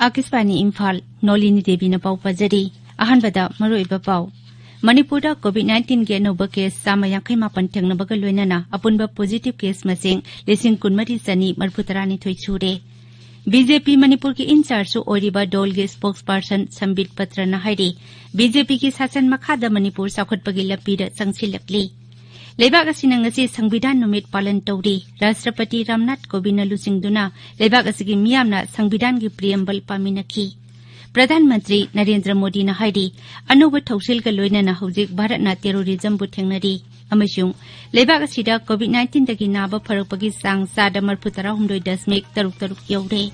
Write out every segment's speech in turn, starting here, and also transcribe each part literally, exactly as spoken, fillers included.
ꯑꯥꯀꯥꯁꯕꯥꯅꯤ ꯏꯝꯐꯥꯜ, ꯅꯣꯂꯤꯅꯤ ꯗꯦꯕꯤꯅ ꯄꯥꯎ ꯄꯥꯖꯔꯤ꯫ ꯑꯍꯥꯟꯕꯗ ꯃꯔꯨꯑꯣꯏꯕ ꯄꯥꯎ꯫ ꯃꯅꯤꯄꯨꯔꯗ COVID nineteen ꯒꯤ ꯑꯅꯧꯕ case ꯆꯥꯝꯃ ꯌꯥꯡꯈꯩ ꯃꯥꯄꯟ ꯊꯦꯡꯅꯕꯒ ꯂꯣꯏꯅꯅ ꯑꯄꯨꯟꯕ positive case ꯃꯁꯤꯡ ꯂꯤꯁꯤꯡ ꯀꯨꯟꯃꯔꯤ ꯆꯅꯤ ꯃꯔꯤꯐꯨ ꯇꯔꯥꯅꯤꯊꯣꯏ ꯁꯨꯔꯦ꯫ BJP ꯃꯅꯤꯄꯨꯔꯒꯤ in charge ꯁꯨ ꯑꯣꯏꯔꯤꯕ ꯗꯣꯜꯒꯤ spokesperson ꯁꯝꯕꯤꯠ ꯄꯇ꯭ꯔꯅ ꯍꯥꯏꯔꯤ, BJP ꯒꯤ ꯁꯥꯁꯟ ꯃꯈꯥꯗ ꯃꯅꯤꯄꯨꯔ ꯆꯥꯎꯈꯠꯄꯒꯤ ꯂꯝꯕꯤꯗ ꯆꯪꯁꯤꯜꯂꯛꯂꯤ꯫ ꯂꯩꯕꯥꯛ ꯑꯁꯤꯅ ꯉꯁꯤ ꯁꯪꯕꯤꯙꯥꯟ ꯅꯨꯃꯤꯠ ꯄꯥꯂꯟ ꯇꯧꯔꯤ꯫ ꯔꯥꯁꯇ꯭ꯔꯄꯇꯤ ꯔꯥꯝꯅꯥꯊ ꯀꯣꯕꯤꯟꯗꯅ ꯂꯨꯆꯤꯡꯗꯨꯅ ꯂꯩꯕꯥꯛ ꯑꯁꯤꯒꯤ ꯃꯤꯌꯥꯝꯅ ꯁꯪꯕꯤꯙꯥꯟꯒꯤ preamble ꯄꯥꯃꯤꯟꯅꯈꯤ꯫ ꯄ꯭ꯔꯙꯥꯟ ꯃꯟꯇ꯭ꯔꯤ ꯅꯔꯦꯟꯗ꯭ꯔ ꯃꯣꯗꯤꯅ ꯍꯥꯏꯔꯤ, ꯑꯅꯧꯕ ꯊꯧꯁꯤꯜꯒ ꯂꯣꯏꯅꯅ ꯍꯧꯖꯤꯛ ꯚꯥꯔꯠꯅ terrorism ꯕꯨ ꯊꯦꯡꯅꯔꯤ ꯑꯃꯁꯨꯡ ꯂꯩꯕꯥꯛ ꯑꯁꯤꯗ COVID nineteen ꯗꯒꯤ ꯅꯥꯕ ꯐꯔꯛꯄꯒꯤ ꯆꯥꯡ ꯆꯥꯗ ꯃꯔꯤꯐꯨ ꯇꯔꯥꯍꯨꯝꯗꯣꯏ ꯗꯁꯃꯤꯛ ꯇꯔꯨꯛ ꯇꯔꯨꯛ ꯌꯧꯔꯦ꯫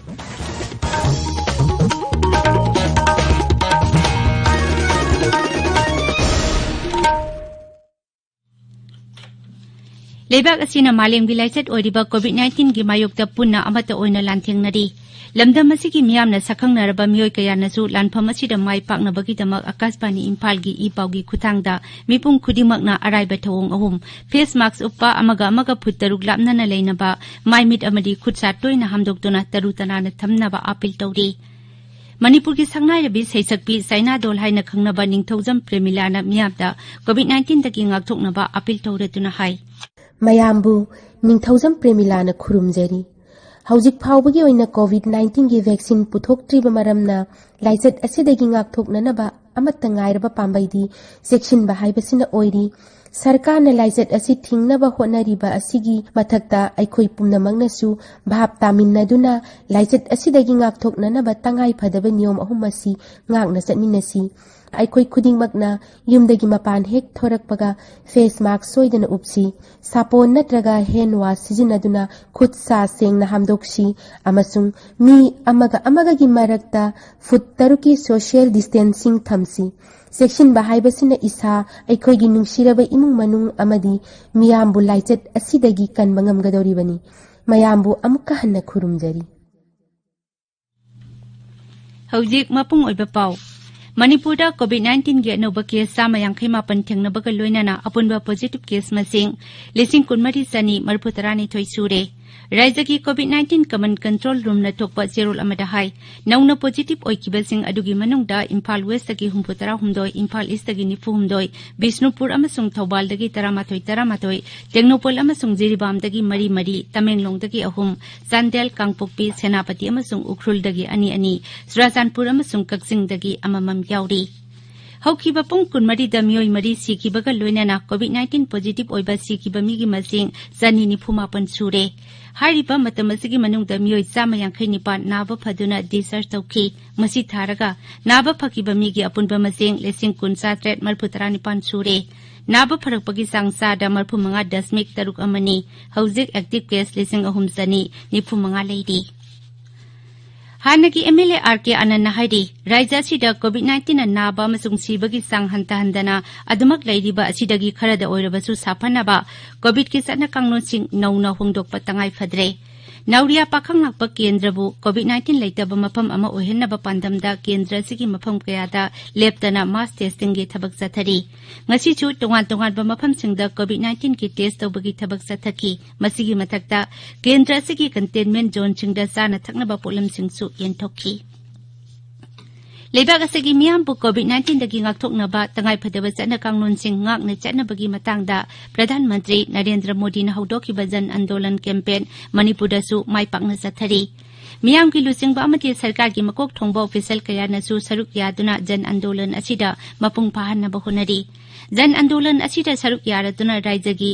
ꯂꯩꯕꯥꯛ ꯑꯁꯤꯅ ꯃꯥꯂꯦꯝꯒꯤ ꯂꯥꯏꯆꯠ ꯑꯣꯏꯔꯤꯕ COVID nineteen ꯒꯤ ꯃꯥꯌꯣꯛꯇ ꯄꯨꯟꯅ ꯑꯃꯠꯇ ꯑꯣꯏꯅ ꯂꯥꯟꯊꯦꯡꯅꯔꯤ꯫ ꯂꯝꯗꯝ ꯑꯁꯤꯒꯤ ꯃꯤꯌꯥꯝꯅ ꯁꯛꯈꯪꯅꯔꯕ ꯃꯤꯑꯣꯏ ꯀꯌꯥꯅꯁꯨ ꯂꯥꯟꯐꯝ ꯑꯁꯤꯗ ꯃꯥꯏ ꯄꯥꯛꯅꯕꯒꯤꯗꯃꯛ ꯑꯥꯀꯥꯁꯕꯥꯅꯤ ꯏꯝꯐꯥꯜꯒꯤ ꯏ ꯄꯥꯎꯒꯤ ꯈꯨꯠꯊꯥꯡꯗ ꯃꯤꯄꯨꯝ ꯈꯨꯗꯤꯡꯃꯛꯅ ꯑꯔꯥꯏꯕ ꯊꯧꯑꯣꯡ ꯑꯍꯨꯝ: face mask ꯎꯞꯄ, ꯑꯃꯒ ꯑꯃꯒ ꯐꯨꯠ ꯇꯔꯨꯛ ꯂꯥꯞꯅꯅ ꯂꯩꯅꯕ, ꯃꯥꯏ ꯃꯤꯠ ꯑꯃꯗꯤ ꯈꯨꯠ ꯁꯥ ꯇꯣꯏꯅ ꯍꯥꯝꯗꯣꯛꯇꯨꯅ ꯇꯔꯨ ꯇꯅꯥꯟꯅ ꯊꯝꯅꯕ ꯑꯥꯄꯤꯜ ꯇꯧꯔꯤ꯫ ꯃꯅꯤꯄꯨꯔꯒꯤ ꯁꯛꯅꯥꯏꯔꯕꯤ ꯁꯩꯁꯛꯄꯤ ꯆꯥꯏꯅꯥꯗꯣꯜ ꯍꯥꯏꯅ ꯈꯪꯅꯕ ꯅꯤꯡꯊꯧꯖꯝ ꯄ꯭ꯔꯦꯃꯤꯂꯥꯅ ꯃꯤꯌꯥꯝꯗ COVID nineteen ꯗꯒꯤ ꯉꯥꯛꯊꯣꯛꯅꯕ ꯑꯥꯄꯤꯜ ꯇꯧꯔꯗꯨꯅ ꯍꯥꯏ꯫ ꯃꯌꯥꯝꯕꯨ ꯅꯤꯡꯊꯧꯖꯝ ꯄ꯭ꯔꯦꯃꯤꯂꯥꯅ ꯈꯨꯔꯨꯝꯖꯔꯤ꯫ ꯍꯧꯖꯤꯛ ꯐꯥꯎꯕꯒꯤ ꯑꯣꯏꯅ COVID nineteen ꯒꯤ vaccine ꯄꯨꯊꯣꯛꯇ꯭ꯔꯤꯕ ꯃꯔꯝꯅ ꯂꯥꯏꯆꯠ ꯑꯁꯤꯗꯒꯤ ꯉꯥꯛꯊꯣꯛꯅꯅꯕ ꯑꯃꯠꯇ ꯉꯥꯏꯔꯕ ꯄꯥꯝꯕꯩꯗꯤ ꯆꯦꯛꯁꯤꯟꯕ ꯍꯥꯏꯕꯁꯤꯅ ꯑꯣꯏꯔꯤ꯫ ꯁꯔꯀꯥꯔꯅ ꯂꯥꯏꯆꯠ ꯑꯁꯤ ꯊꯤꯡꯅꯕ ꯍꯣꯠꯅꯔꯤꯕ ꯑꯁꯤꯒꯤ ꯃꯊꯛꯇ ꯑꯩꯈꯣꯏ ꯄꯨꯝꯅꯃꯛꯅꯁꯨ ꯚꯥꯞ ꯇꯥꯃꯤꯟꯅꯗꯨꯅ ꯂꯥꯏꯆꯠ ꯑꯁꯤꯗꯒꯤ ꯉꯥꯛꯊꯣꯛꯅꯅꯕ ꯇꯉꯥꯏ ꯐꯗꯕ ꯅꯤꯌꯣꯝ ꯑꯍꯨꯝ ꯑꯁꯤ ꯉꯥꯛꯅ ꯆꯠꯃꯤꯟꯅꯁꯤ꯫ ꯑꯩꯈꯣꯏ ꯈꯨꯗꯤꯡꯃꯛꯅ ꯌꯨꯝꯗꯒꯤ ꯃꯄꯥꯟ ꯍꯦꯛ ꯊꯣꯔꯛꯄꯒ face mask ꯁꯣꯏꯗꯅ ꯎꯞꯁꯤ꯫ ꯁꯥꯄꯣꯟ ꯅꯠꯇ꯭ꯔꯒ hand wash ꯁꯤꯖꯤꯟꯅꯗꯨꯅ ꯈꯨꯠ ꯁꯥ ꯁꯦꯡꯅ ꯍꯥꯝꯗꯣꯛꯁꯤ ꯑꯃꯁꯨꯡ ꯃꯤ ꯑꯃꯒ ꯑꯃꯒꯒꯤ ꯃꯔꯛꯇ ꯐꯨꯠ ꯇꯔꯨꯛꯀꯤ social distancing ꯊꯝꯁꯤ꯫ ꯆꯦꯛꯁꯤꯟꯕ ꯍꯥꯏꯕꯁꯤꯅ ꯏꯁꯥ, ꯑꯩꯈꯣꯏꯒꯤ ꯅꯨꯡꯁꯤꯔꯕ ꯏꯃꯨꯡ ꯃꯅꯨꯡ ꯑꯃꯗꯤ ꯃꯤꯌꯥꯝꯕꯨ ꯂꯥꯏꯆꯠ ꯑꯁꯤꯗꯒꯤ ꯀꯟꯕ ꯉꯝꯒꯗꯧꯔꯤꯕꯅꯤ꯫ ꯃꯌꯥꯝꯕꯨ ꯑꯃꯨꯛꯀ ꯍꯟꯅ ꯈꯨꯔꯨꯝꯖꯔꯤ꯫ ꯍꯧꯖꯤꯛ ꯃꯄꯨꯡ ꯑꯣꯏꯕ ꯄꯥꯎ꯫ ꯃꯅꯤꯄꯨꯔꯗ COVID nineteen ꯒꯤ ꯑꯅꯧꯕ case ꯆꯥꯝꯃ ꯌꯥꯡꯈꯩ ꯃꯥꯄꯟ ꯊꯦꯡꯅꯕꯒ ꯂꯣꯏꯅꯅ ꯑꯄꯨꯟꯕ positive case ꯃꯁꯤꯡ ꯂꯤꯁꯤꯡ ꯀꯨꯟꯃꯔꯤ ꯆꯅꯤ ꯃꯔꯤꯐꯨ ꯇꯔꯥꯅꯤꯊꯣꯏ ꯁꯨꯔꯦ꯫ ꯔꯥꯖ꯭ꯌꯒꯤ COVID nineteen Command Control Roomꯅ ꯊꯣꯛꯄ ꯆꯦꯔꯣꯜ ꯑꯃꯗ ꯍꯥꯏ, ꯅꯧꯅ positive ꯑꯣꯏꯈꯤꯕꯁꯤꯡ ꯑꯗꯨꯒꯤ ꯃꯅꯨꯡꯗ ꯏꯝꯐꯥꯜ Westꯇꯒꯤ ꯍꯨꯝꯐꯨꯇꯔꯥ ꯍꯨꯝꯗꯣꯏ, ꯏꯝꯐꯥꯜ Eastꯇꯒꯤ ꯅꯤꯐꯨ ꯍꯨꯝꯗꯣꯏ, ꯕꯤꯁꯅꯨꯄꯨꯔ ꯑꯃꯁꯨꯡ ꯊꯧꯕꯥꯜꯗꯒꯤ ꯇꯔꯥꯃꯥꯊꯣꯏ ꯇꯔꯥꯃꯥꯊꯣꯏ, ꯇꯦꯡꯅꯧꯄꯜ ꯑꯃꯁꯨꯡ ꯖꯤꯔꯤꯕꯥꯝꯗꯒꯤ ꯃꯔꯤ ꯃꯔꯤ, ꯇꯃꯦꯡꯂꯣꯡꯗꯒꯤ ꯑꯍꯨꯝ, ꯆꯥꯟꯗꯦꯜ, ꯀꯥꯡꯄꯣꯛꯄꯤ, ꯁꯦꯅꯥꯄꯇꯤ ꯑꯃꯁꯨꯡ ꯎꯈ꯭ꯔꯨꯜꯗꯒꯤ ꯑꯅꯤ ꯑꯅꯤ, ꯆꯨꯔꯥꯆꯥꯟꯄꯨꯔ ꯑꯃꯁꯨꯡ ꯀꯛꯆꯤꯡꯗꯒꯤ ꯑꯃꯃꯝ ꯌꯥꯎꯔꯤ꯫ ꯍꯧꯈꯤꯕ ꯄꯨꯡ ꯀꯨꯟꯃꯔꯤꯗ ꯃꯤꯑꯣꯏ ꯃꯔꯤ ꯁꯤꯈꯤꯕꯒ ꯂꯣꯏꯅꯅ COVID nineteen positive ꯑꯣꯏꯕ ꯁꯤꯈꯤꯕ ꯃꯤꯒꯤ ꯃꯁꯤꯡ ꯆꯅꯤ ꯅꯤꯐꯨ ꯃꯥꯄꯟ ꯁꯨꯔꯦ꯫ ꯍꯥꯏꯔꯤꯕ ꯃꯇꯝ ꯑꯁꯤꯒꯤ ꯃꯅꯨꯡꯗ ꯃꯤꯑꯣꯏ ꯆꯥꯝꯃ ꯌꯥꯡꯈꯩ ꯅꯤꯄꯥꯟ ꯅꯥꯕ ꯐꯗꯨꯅ discharge ꯇꯧꯈꯤ꯫ ꯃꯁꯤ ꯊꯥꯔꯒ ꯅꯥꯕ ꯐꯈꯤꯕ ꯃꯤꯒꯤ ꯑꯄꯨꯟꯕ ꯃꯁꯤꯡ ꯂꯤꯁꯤꯡ ꯀꯨꯟ ꯆꯥꯇ꯭ꯔꯦꯠ ꯃꯔꯤꯐꯨ ꯇꯔꯥ ꯅꯤꯄꯥꯟ ꯁꯨꯔꯦ꯫ ꯅꯥꯕ ꯐꯔꯛꯄꯒꯤ ꯆꯥꯡ ꯆꯥꯗ ꯃꯔꯤꯐꯨ ꯃꯉꯥ ꯗꯁꯃꯤꯛ ꯇꯔꯨꯛ ꯑꯃꯅꯤ꯫ ꯍꯧꯖꯤꯛ active case ꯂꯤꯁꯤꯡ ꯑꯍꯨꯝ ꯆꯅꯤ ꯅꯤꯐꯨ ꯃꯉꯥ ꯂꯩꯔꯤ꯫ ꯍꯥꯟꯅꯒꯤ MLA R K ꯑꯅꯟꯅ ꯍꯥꯏꯔꯤ, ꯔꯥꯖ꯭ꯌ ꯑꯁꯤꯗ COVID nineteenꯅ ꯅꯥꯕ ꯑꯃꯁꯨꯡ ꯁꯤꯕꯒꯤ ꯆꯥꯡ ꯍꯟꯊꯍꯟꯗꯅ ꯑꯗꯨꯃꯛ ꯂꯩꯔꯤꯕ ꯑꯁꯤꯗꯒꯤ ꯈꯔꯗ ꯑꯣꯏꯔꯕꯁꯨ ꯁꯥꯐꯅꯕ COVIDꯀꯤ ꯆꯠꯅ ꯀꯥꯡꯂꯣꯟꯁꯤꯡ ꯅꯧꯅ ꯍꯣꯡꯗꯣꯛꯄ ꯇꯉꯥꯏ ꯐꯗ꯭ꯔꯦ꯫ ꯅꯧꯔꯤꯌꯥ ꯄꯥꯈꯪ ꯉꯥꯛꯄ ꯀꯦꯟꯗ꯭ꯔꯕꯨ COVID nineteen ꯂꯩꯇꯕ ꯃꯐꯝ ꯑꯃ ꯑꯣꯏꯍꯟꯅꯕ ꯄꯥꯟꯗꯝꯗ ꯀꯦꯟꯗ꯭ꯔ ꯑꯁꯤꯒꯤ ꯃꯐꯝ ꯀꯌꯥꯗ ꯂꯦꯞꯇꯅ mass testingꯒꯤ ꯊꯕꯛ ꯆꯠꯊꯔꯤ꯫ ꯉꯁꯤꯁꯨ ꯇꯣꯉꯥꯟ ꯇꯣꯉꯥꯟꯕ ꯃꯐꯝꯁꯤꯡꯗ COVID nineteenꯒꯤ test ꯇꯧꯕꯒꯤ ꯊꯕꯛ ꯆꯠꯊꯈꯤ꯫ ꯃꯁꯤꯒꯤ ꯃꯊꯛꯇ ꯀꯦꯟꯗ꯭ꯔ ꯑꯁꯤꯒꯤ containment zoneꯁꯤꯡꯗ ꯆꯥꯅ ꯊꯛꯅꯕ ꯄꯣꯠꯂꯝꯁꯤꯡꯁꯨ ꯌꯦꯟꯊꯣꯛꯈꯤ꯫ ꯂꯩꯕꯥꯛ ꯑꯁꯤꯒꯤ ꯃꯤꯌꯥꯝꯕꯨ COVID nineteenꯗꯒꯤ ꯉꯥꯛꯊꯣꯛꯅꯕ ꯇꯉꯥꯏꯐꯗꯕ ꯆꯠꯅ ꯀꯥꯡꯂꯣꯟꯁꯤꯡ ꯉꯥꯛꯅ ꯆꯠꯅꯕꯒꯤ ꯃꯇꯥꯡꯗ ꯄ꯭ꯔꯙꯥꯟ ꯃꯟꯇ꯭ꯔꯤ ꯅꯔꯦꯟꯗ꯭ꯔ ꯃꯣꯗꯤꯅ ꯍꯧꯗꯣꯛꯈꯤꯕ ꯖꯟ ꯑꯟꯗꯣꯂꯟ campaign ꯃꯅꯤꯄꯨꯔꯗꯁꯨ ꯃꯥꯏ ꯄꯥꯛꯅ ꯆꯠꯊꯔꯤ꯫ ꯃꯤꯌꯥꯝꯒꯤ ꯂꯨꯆꯤꯡꯕ ꯑꯃꯗꯤ ꯁꯔꯀꯥꯔꯒꯤ ꯃꯀꯣꯛ ꯊꯣꯡꯕ official ꯀꯌꯥꯅꯁꯨ ꯁꯔꯨꯛ ꯌꯥꯗꯨꯅ ꯖꯟ ꯑꯟꯗꯣꯂꯟ ꯑꯁꯤꯗ ꯃꯄꯨꯡ ꯐꯥꯍꯟꯅꯕ ꯍꯣꯠꯅꯔꯤ꯫ ꯖꯟ ꯑꯟꯗꯣꯂꯟ ꯑꯁꯤꯗ ꯁꯔꯨꯛ ꯌꯥꯔꯗꯨꯅ ꯔꯥꯖ꯭ꯌꯒꯤ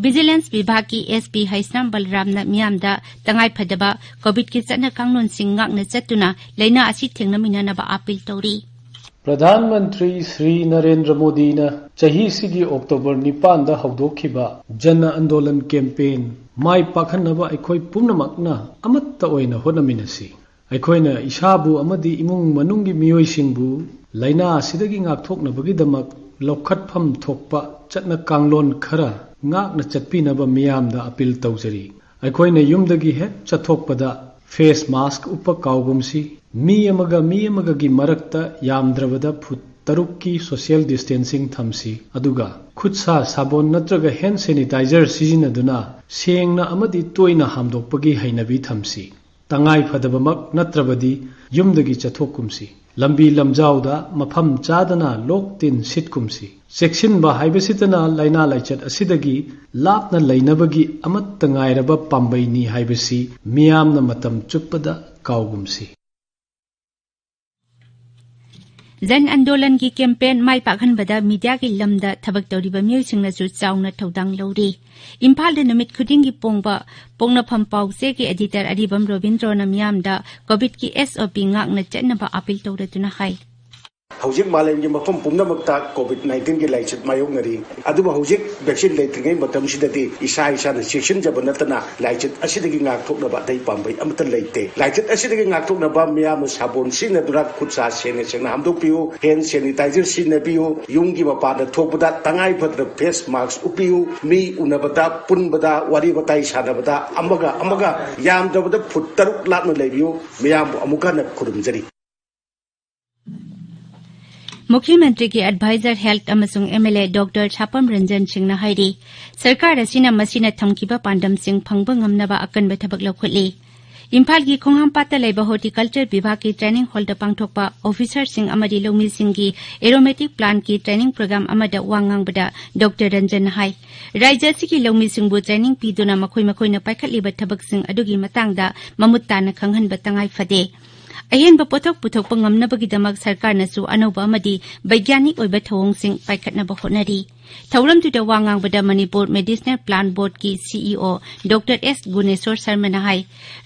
Vigilance ꯕꯤꯚꯥꯒꯀꯤ SP ꯍꯩꯁ꯭ꯔꯥꯝ ꯕꯂꯔꯥꯝꯅ ꯃꯤꯌꯥꯝꯗ ꯇꯉꯥꯏꯐꯗꯕ COVIDꯀꯤ ꯆꯠꯅ ꯀꯥꯡꯂꯣꯟꯁꯤꯡ ꯉꯥꯛꯅ ꯆꯠꯇꯨꯅ ꯂꯥꯏꯅꯥ ꯑꯁꯤ ꯊꯦꯡꯅꯃꯤꯟꯅꯅꯕ appeal ꯇꯧꯔꯤ꯫ ꯄ꯭ꯔꯙꯥꯟ ꯃꯟꯇ꯭ꯔꯤ ꯁ꯭ꯔꯤ ꯅꯔꯦꯟꯗ꯭ꯔ ꯃꯣꯗꯤꯅ ꯆꯍꯤꯁꯤꯒꯤ October ꯅꯤꯄꯥꯟꯗ ꯍꯧꯗꯣꯛꯈꯤꯕ ꯖꯟ ꯑꯟꯗꯣꯂꯟ campaign ꯃꯥꯏ ꯄꯥꯛꯍꯟꯅꯕ ꯑꯩꯈꯣꯏ ꯄꯨꯝꯅꯃꯛꯅ ꯑꯃꯠꯇ ꯑꯣꯏꯅ ꯍꯣꯠꯅꯃꯤꯟꯅꯁꯤ꯫ ꯑꯩꯈꯣꯏꯅ ꯏꯁꯥꯕꯨ ꯑꯃꯗꯤ ꯏꯃꯨꯡ ꯃꯅꯨꯡꯒꯤ ꯃꯤꯑꯣꯏꯁꯤꯡꯕꯨ ꯂꯥꯏꯅꯥ ꯑꯁꯤꯗꯒꯤ ꯉꯥꯛꯊꯣꯛꯅꯕꯒꯤꯗꯃꯛ ꯂꯧꯈꯠꯐꯝ ꯊꯣꯛꯄ ꯆꯠꯅ ꯀꯥꯡꯂꯣꯟ ꯈꯔ ꯉꯥꯛꯅ ꯆꯠꯄꯤꯅꯕ ꯃꯤꯌꯥꯝꯗ appeal ꯇꯧꯖꯔꯤ꯫ ꯑꯩꯈꯣꯏꯅ ꯌꯨꯝꯗꯒꯤ ꯍꯦꯛ ꯆꯠꯊꯣꯛꯄꯗ face mask ꯎꯞꯄ ꯀꯥꯎꯒꯨꯝꯁꯤ꯫ ꯃꯤ ꯑꯃꯒ ꯃꯤ ꯑꯃꯒꯒꯤ ꯃꯔꯛꯇ ꯌꯥꯝꯗ꯭ꯔꯕꯗ ꯐꯨꯠ ꯇꯔꯨꯛꯀꯤ ꯁꯣꯁꯤꯌꯦꯜ ꯗꯤꯁꯇꯦꯟꯁꯤꯡ ꯊꯝꯁꯤ, ꯑꯗꯨꯒ ꯈꯨꯠ ꯁꯥ ꯁꯥꯕꯣꯟ ꯅꯠꯇ꯭ꯔꯒ ꯍꯦꯟ ꯁꯦꯅꯤꯇꯥꯏꯖꯔ ꯁꯤꯖꯤꯟꯅꯗꯨꯅ ꯁꯦꯡꯅ ꯑꯃꯗꯤ ꯇꯣꯏꯅ ꯍꯥꯝꯗꯣꯛꯄꯒꯤ ꯍꯩꯅꯕꯤ ꯊꯝꯁꯤ꯫ ꯇꯉꯥꯏ ꯐꯗꯕꯃꯛ ꯅꯠꯇ꯭ꯔꯕꯗꯤ ꯌꯨꯝꯗꯒꯤ ꯆꯠꯊꯣꯛꯀꯨꯝꯁꯤ꯫ ꯂꯝꯕꯤ ꯂꯝꯖꯥꯎꯗ ꯃꯐꯝ ꯆꯥꯗꯅ ꯂꯣꯛ ꯇꯤꯟ ꯁꯤꯠꯀꯨꯝꯁꯤ꯫ ꯆꯦꯛꯁꯤꯟꯕ ꯍꯥꯏꯕꯁꯤꯇꯅ ꯂꯥꯏꯅꯥ ꯂꯥꯏꯆꯠ ꯑꯁꯤꯗꯒꯤ ꯂꯥꯞꯅ ꯂꯩꯅꯕꯒꯤ ꯑꯃꯠꯇ ꯉꯥꯏꯔꯕ ꯄꯥꯝꯕꯩꯅꯤ ꯍꯥꯏꯕꯁꯤ ꯃꯤꯌꯥꯝꯅ ꯃꯇꯝ ꯆꯨꯞꯄꯗ ꯀꯥꯎꯒꯨꯝꯁꯤ꯫ ꯖꯟ ꯑꯟꯗꯣꯂꯟꯒꯤ ꯀꯦꯝꯄꯦꯟ ꯃꯥꯏ ꯄꯥꯛꯍꯟꯕꯗ ꯃꯤꯗꯤꯌꯥꯒꯤ ꯂꯝꯗ ꯊꯕꯛ ꯇꯧꯔꯤꯕ ꯃꯤꯑꯣꯏꯁꯤꯡꯅꯁꯨ ꯆꯥꯎꯅ ꯊꯧꯗꯥꯡ ꯂꯧꯔꯤ꯫ ꯏꯝꯐꯥꯜꯗ ꯅꯨꯃꯤꯠ ꯈꯨꯗꯤꯡꯒꯤ ꯐꯣꯡꯕ ꯄꯣꯛꯅꯐꯝ ꯄꯥꯎꯆꯦꯒꯤ ꯑꯦꯗꯤꯇꯔ ꯑꯔꯤꯕꯝ ꯔꯣꯕꯤꯟꯗ꯭ꯔꯣꯅ ꯃꯤꯌꯥꯝꯗ ꯀꯣꯚꯤꯗꯀꯤ ꯑꯦꯁ ꯑꯣ ꯄꯤ ꯉꯥꯛꯅ ꯆꯠꯅꯕ ꯑꯥꯄꯤꯜ ꯇꯧꯔꯗꯨꯅ ꯍꯥꯏ꯫ ꯍꯧꯖꯤꯛ ꯃꯥꯂꯦꯝꯒꯤ ꯃꯐꯝ ꯄꯨꯝꯅꯃꯛꯇ ꯀꯣꯚꯤꯗ ꯅꯥꯏꯟꯇꯤꯟꯒꯤ ꯂꯥꯏꯆꯠ ꯃꯥꯌꯣꯛꯅꯔꯤ꯫ ꯑꯗꯨꯕꯨ ꯍꯧꯖꯤꯛ ꯚꯦꯛꯁꯤꯟ ꯂꯩꯇ꯭ꯔꯤꯉꯩ ꯃꯇꯝꯁꯤꯗꯗꯤ ꯏꯁꯥ ꯏꯁꯥꯅ ꯆꯦꯛꯁꯤꯟꯖꯕ ꯅꯠꯇꯅ ꯂꯥꯏꯆꯠ ꯑꯁꯤꯗꯒꯤ ꯉꯥꯛꯊꯣꯛꯅꯕ ꯑꯇꯩ ꯄꯥꯝꯕꯩ ꯑꯃꯠꯇ ꯂꯩꯇꯦ꯫ ꯂꯥꯏꯆꯠ ꯑꯁꯤꯗꯒꯤ ꯉꯥꯛꯊꯣꯛꯅꯕ ꯃꯤꯌꯥꯝꯅ ꯁꯥꯕꯣꯟ ꯁꯤꯖꯤꯟꯅꯗꯨꯅ ꯈꯨꯠ ꯁꯥ ꯁꯦꯡꯅ ꯁꯦꯡꯅ ꯍꯥꯝꯗꯣꯛꯄꯤꯌꯨ, ꯍꯦꯟ ꯁꯦꯅꯤꯇꯥꯏꯖꯔ ꯁꯤꯖꯤꯟꯅꯕꯤꯌꯨ, ꯌꯨꯝꯒꯤ ꯃꯄꯥꯟꯗ ꯊꯣꯛꯄꯗ ꯇꯉꯥꯏ ꯐꯗꯅ ꯐꯦꯁ ꯃꯥꯛꯁ ꯎꯞꯄꯤꯌꯨ, ꯃꯤ ꯎꯅꯕꯗ, ꯄꯨꯟꯕꯗ, ꯋꯥꯔꯤ ꯋꯥꯇꯥꯏ ꯁꯥꯟꯅꯕꯗ ꯑꯃꯒ ꯑꯃꯒ ꯌꯥꯝꯗ꯭ꯔꯕꯗ ꯐꯨꯠ ꯇꯔꯨꯛ ꯂꯥꯞꯅ ꯂꯩꯕꯤꯌꯨ꯫ ꯃꯤꯌꯥꯝꯕꯨ ꯑꯃꯨꯛ ꯍꯟꯅ ꯈꯨꯔꯨꯝꯖꯔꯤ꯫ ꯃꯨꯈ꯭ꯌ ꯃꯟꯇ꯭ꯔꯤꯒꯤ ꯑꯦꯗꯚꯥꯏꯖꯔ ꯍꯦꯜꯊ ꯑꯃꯁꯨꯡ M L A doctor Sapam Ranjan ꯁꯤꯡꯅ ꯍꯥꯏꯔꯤ, ꯁꯔꯀꯥꯔ ꯑꯁꯤꯅ ꯃꯁꯤꯅ ꯊꯝꯈꯤꯕ ꯄꯥꯟꯗꯝꯁꯤꯡ ꯐꯪꯕ ꯉꯝꯅꯕ ꯑꯀꯟꯕ ꯊꯕꯛ ꯂꯧꯈꯠꯂꯤ꯫ ꯏꯝꯐꯥꯜꯒꯤ ꯈꯣꯡꯍꯥꯝꯄꯥꯠꯇ ꯂꯩꯕ ꯍꯣꯔꯇꯤꯀꯜꯆꯔ ꯕꯤꯚꯥꯒꯀꯤ ꯇ꯭ꯔꯦꯅꯤꯡ ꯍꯣꯜꯗ ꯄꯥꯡꯊꯣꯛꯄ ꯑꯣꯐꯤꯁꯔꯁꯤꯡ ꯑꯃꯗꯤ ꯂꯧꯃꯤꯁꯤꯡꯒꯤ ꯑꯦꯔꯣꯃꯦꯇꯤꯛ ꯄ꯭ꯂꯥꯟꯠꯀꯤ ꯇ꯭ꯔꯦꯅꯤꯡ ꯄ꯭ꯔꯣꯒ꯭ꯔꯥꯝ ꯑꯃꯗ ꯋꯥ ꯉꯥꯡꯕꯗ ꯗꯣꯛꯇꯔ ꯔꯟꯖꯟꯅ ꯍꯥꯏ, ꯔꯥꯖ꯭ꯌ ꯑꯁꯤꯒꯤ ꯂꯧꯃꯤꯁꯤꯡꯕꯨ ꯇ꯭ꯔꯦꯅꯤꯡ ꯄꯤꯗꯨꯅ ꯃꯈꯣꯏ ꯃꯈꯣꯏꯅ ꯄꯥꯏꯈꯠꯂꯤꯕ ꯊꯕꯛꯁꯤꯡ ꯑꯗꯨꯒꯤ ꯃꯇꯥꯡꯗ ꯃꯃꯨꯠ ꯇꯥꯅ ꯈꯪꯍꯟꯕ ꯇꯉꯥꯏ ꯐꯗꯦ꯫ ꯑꯍꯦꯟꯕ ꯄꯣꯠꯊꯣꯛ ꯄꯨꯊꯣꯛꯄ ꯉꯝꯅꯕꯒꯤꯗꯃꯛ ꯁꯔꯀꯥꯔꯅꯁꯨ ꯑꯅꯧꯕ ꯑꯃꯗꯤ ꯕꯩꯒ꯭ꯌꯥꯅꯤꯛ ꯑꯣꯏꯕ ꯊꯧꯑꯣꯡꯁꯤꯡ ꯄꯥꯏꯈꯠꯅꯕ ꯍꯣꯠꯅꯔꯤ꯫ ꯊꯧꯔꯝꯗꯨꯗ ꯋꯥ ꯉꯥꯡꯕꯗ ꯃꯅꯤꯄꯨꯔ ꯃꯦꯗꯤꯁꯅꯦꯜ ꯄ꯭ꯂꯥꯟꯠ ꯕꯣꯔꯗꯀꯤ ꯁꯤ ꯏ ꯑꯣ ꯗꯣꯛꯇꯔ ꯑꯦꯁ ꯒꯨꯅꯦꯁꯣꯔ ꯁꯔꯃꯅ ꯍꯥꯏ,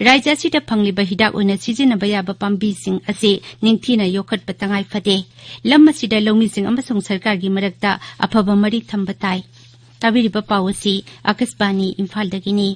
ꯔꯥꯖ꯭ꯌ ꯑꯁꯤꯗ ꯐꯪꯂꯤꯕ ꯍꯤꯗꯥꯛ ꯑꯣꯏꯅ ꯁꯤꯖꯤꯟꯅꯕ ꯌꯥꯕ ꯄꯥꯝꯕꯤꯁꯤꯡ ꯑꯁꯤ ꯅꯤꯡꯊꯤꯅ ꯌꯣꯛꯈꯠꯄ ꯇꯉꯥꯏ ꯐꯗꯦ꯫ ꯂꯝ ꯑꯁꯤꯗ ꯂꯧꯃꯤꯁꯤꯡ ꯑꯃꯁꯨꯡ ꯁꯔꯀꯥꯔꯒꯤ ꯃꯔꯛꯇ ꯑꯐꯕ ꯃꯔꯤ ꯊꯝꯕ ꯇꯥꯏ꯫ ꯇꯥꯕꯤꯔꯤꯕ ꯄꯥꯎ ꯑꯁꯤ ꯑꯀꯥꯁꯕꯥꯅꯤ ꯏꯝꯐꯥꯜꯗꯒꯤꯅꯤ꯫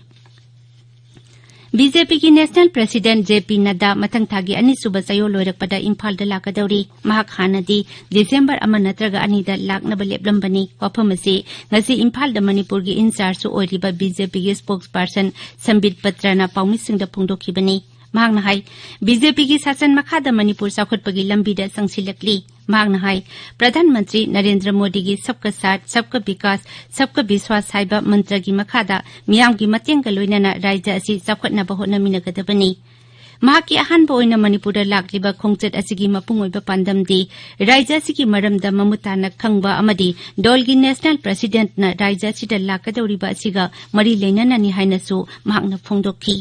ꯕꯤ ꯖꯦ ꯄꯤꯒꯤ ꯅꯦꯁꯅꯦꯜ ꯄ꯭ꯔꯦꯁꯤꯗꯦꯟꯠ ꯖꯦ ꯄꯤ ꯅꯗ꯭ꯗꯥ ꯃꯊꯪ ꯊꯥꯒꯤ ꯑꯅꯤꯁꯨꯕ ꯆꯌꯣꯜ ꯂꯣꯏꯔꯛꯄꯗ ꯏꯝꯐꯥꯜꯗ ꯂꯥꯛꯀꯗꯧꯔꯤ꯫ ꯃꯍꯥꯛ ꯍꯥꯟꯅꯗꯤ ꯗꯤꯁꯦꯝꯕꯔ ꯑꯃ ꯅꯠꯇ꯭ꯔꯒ ꯑꯅꯤꯗ ꯂꯥꯛꯅꯕ ꯂꯦꯞꯂꯝꯕꯅꯤ꯫ ꯋꯥꯐꯝ ꯑꯁꯤ ꯉꯁꯤ ꯏꯝꯐꯥꯜꯗ ꯃꯅꯤꯄꯨꯔꯒꯤ ꯏꯟꯆꯥꯔꯖꯁꯨ ꯑꯣꯏꯔꯤꯕ ꯕꯤ ꯖꯦ ꯄꯤꯒꯤ ꯁ꯭ꯄꯣꯛꯁ ꯄꯥꯔꯁꯟ ꯁꯝꯕꯤꯠ ꯄꯇ꯭ꯔꯅ ꯄꯥꯎꯃꯤꯁꯤꯡꯗ ꯐꯣꯡꯗꯣꯛꯈꯤꯕꯅꯤ꯫ ꯃꯍꯥꯛꯅ ꯍꯥꯏ, ꯕꯤ ꯖꯦ ꯄꯤꯒꯤ ꯁꯥꯁꯟ ꯃꯈꯥꯗ ꯃꯅꯤꯄꯨꯔ ꯆꯥꯎꯈꯠꯄꯒꯤ ꯂꯝꯕꯤꯗ ꯆꯪꯁꯤꯜꯂꯛꯂꯤ꯫ ꯃꯍꯥꯛꯅ ꯍꯥꯏ, ꯄ꯭ꯔꯙꯥꯟ ꯃꯟꯇ꯭ꯔꯤ ꯅꯔꯦꯟꯗ꯭ꯔ ꯃꯣꯗꯤꯒꯤ ꯁꯕꯀꯥ ꯁꯥꯊ, ꯁꯕꯀꯥ ꯕꯤꯀꯥꯁ, ꯁꯕꯀꯥ ꯕꯤꯁ꯭ꯋꯥꯁ ꯍꯥꯏꯕ ꯃꯟꯇ꯭ꯔꯒꯤ ꯃꯈꯥꯗ ꯃꯤꯌꯥꯝꯒꯤ ꯃꯇꯦꯡꯒ ꯂꯣꯏꯅꯅ ꯔꯥꯖ꯭ꯌ ꯑꯁꯤ ꯆꯥꯎꯈꯠꯅꯕ ꯍꯣꯠꯅꯃꯤꯟꯅꯒꯗꯕꯅꯤ꯫ ꯃꯍꯥꯛꯀꯤ ꯑꯍꯥꯟꯕ ꯑꯣꯏꯅ ꯃꯅꯤꯄꯨꯔꯗ ꯂꯥꯛꯂꯤꯕ ꯈꯣꯡꯆꯠ ꯑꯁꯤꯒꯤ ꯃꯄꯨꯡ ꯑꯣꯏꯕ ꯄꯥꯟꯗꯝꯗꯤ ꯔꯥꯖ꯭ꯌ ꯑꯁꯤꯒꯤ ꯃꯔꯝꯗ ꯃꯃꯨꯠ ꯇꯥꯅ ꯈꯪꯕ ꯑꯃꯗꯤ ꯗꯣꯜꯒꯤ ꯅꯦꯁꯅꯦꯜ ꯄ꯭ꯔꯦꯁꯤꯗꯦꯟꯠꯅ ꯔꯥꯖ꯭ꯌ ꯑꯁꯤꯗ ꯂꯥꯛꯀꯗꯧꯔꯤꯕ ꯑꯁꯤꯒ ꯃꯔꯤ ꯂꯩꯅꯅꯅꯤ ꯍꯥꯏꯅꯁꯨ ꯃꯍꯥꯛꯅ ꯐꯣꯡꯗꯣꯛꯈꯤ꯫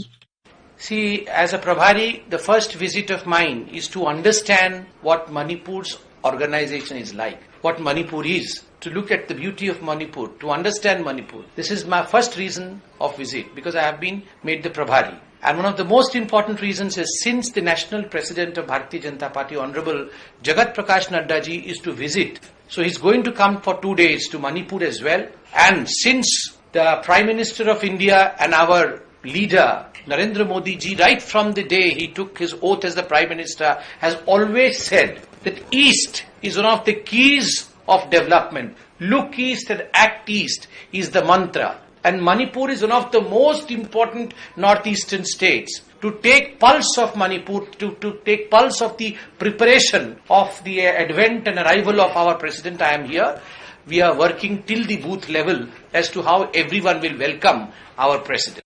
See, as a Prabhari, the first visit of mine is to understand what Manipur's organization is like, what Manipur is, to look at the beauty of Manipur, to understand Manipur. This is my first reason of visit because I have been made the Prabhari. And one of the most important reasons is since the national president of Bharatiya Janata Party, Honorable Jagat Prakash Nadda ji, is to visit. So he's going to come for two days to Manipur as well. And since the Prime Minister of India and our leader, Narendra Modi ji, right from the day he took his oath as the Prime Minister, has always said that East is one of the keys of development. Look East and act East is the mantra. And Manipur is one of the most important northeastern states. To take pulse of Manipur, to, to take pulse of the preparation of the advent and arrival of our president, I am here. We are working till the booth level as to how everyone will welcome our president.